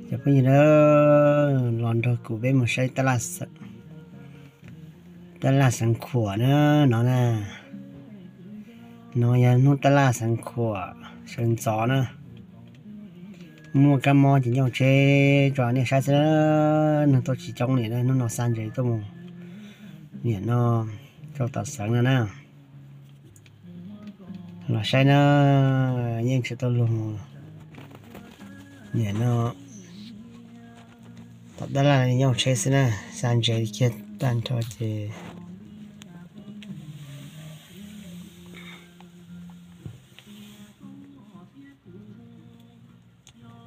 Cov phooj ywg na, los nrog kuv peb mus saib tab laj Xeev Khuam na no na. No yog hnub tab laj Xeev Khuam sawv ntxov na. Muaj kab mob ces nyooj tsheb tso nej saib xwb. Neeg tuaj tsis coob li na, hnub no xa ntses tuaj mus niam no rau tom Xeev no na. Los saib na, yeej tsis tau luag mus niam no. Tom tab laj nyooj tsheb xwb na, xa ntses kiag tag nrho ces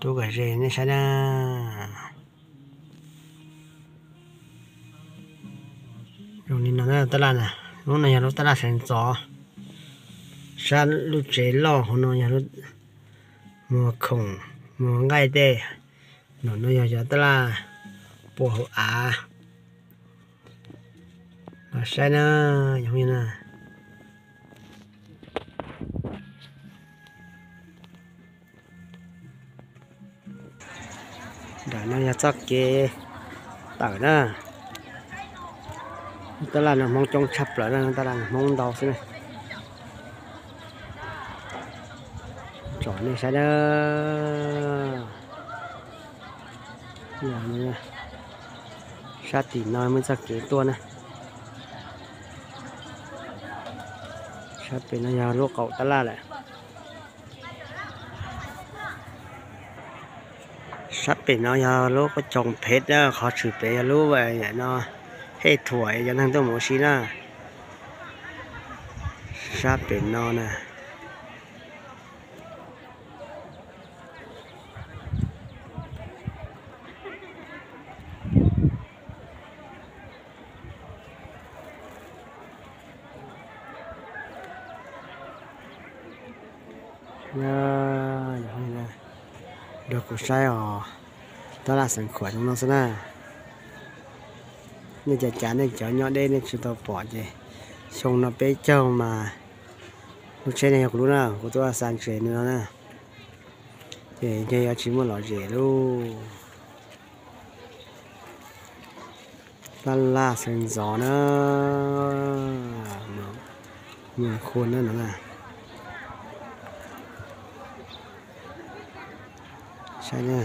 rub kom ze nej saib na. Zoo li no na tab laj na, lub no yog lub tab laj sawv ntxov, sab lub tsev loj hauv no yog lub muag khoom, muag nqaij tej, nram no yog cov tab laj pua hauv av. Los saib na, yog na. Nram no yog txoj kev tawm na. Tab laj no Hmoob coob tshaj plaws na, tab laj no Hmoob ntau xwb na. Tsom nej saib na. Sab tim no muaj txoj kev tuaj na. Sab pem no yog lub qaum tab laj lawm. Sab pem no yog lub qub coos phem na, qhov tshwm pem yog lub no hej thuam cov neeg tuaj mus ua si na. Sab pem no na. Nrog kuv saib os, tab laj Xeev Khuam zoo no xwb na. Nej cov cav nej cov nyob deb nej tsis tau pom ces xyoo no peb caug mas lub tsheb no yog kuv lub na, kuv tuaj xa ntses no na. Ces ntshe yuav tsis muaj lom zem lauj. Tab laj sawv ntxov na, nws khu na no na. Saib na,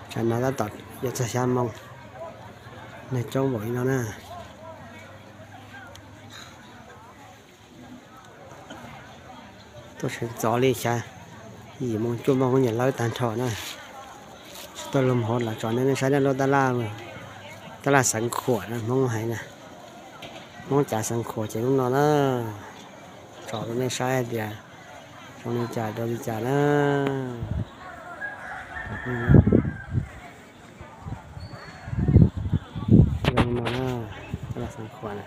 tsam no tab tom yuav txog xya moo, neeg coob npaum li no na. Tuaj sawv ntxov li xya yim moo cuaj moo kuj nyiam lawb tag nrho na. Tsis tau luag mus hauv los tsom nej saib na, lub tab laj, tab laj Xeev Khuam na, Hmoob hais na. Hmoob cav Xeev Khuam ces lub no na. Tsom rau nej saib hais tias zoo li cas rau li cas na. Zoo no na, tab laj Xeev Khuam na.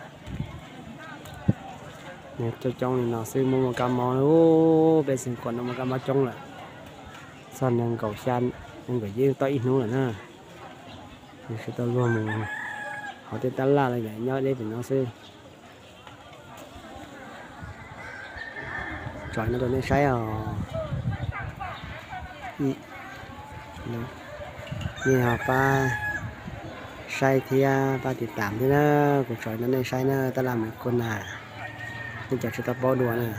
Coob coob li no xwb muaj muaj kab mob, peb Xeev Khuam no muaj kab mob coob lawm. Txog nees nkaum xya, nees nkaum yim tau ib hnub lawm na. Nws tsis tau luag mus hauv tej tab laj li, nyob deb pem no xwb. Tsom no rau nej saib os. Nej ho pab saib thiab pab tiv tam thiab na, kuv tsom no nej saib na, tab laj Mem Khuam na. Nej cov tsis tau paub dua na.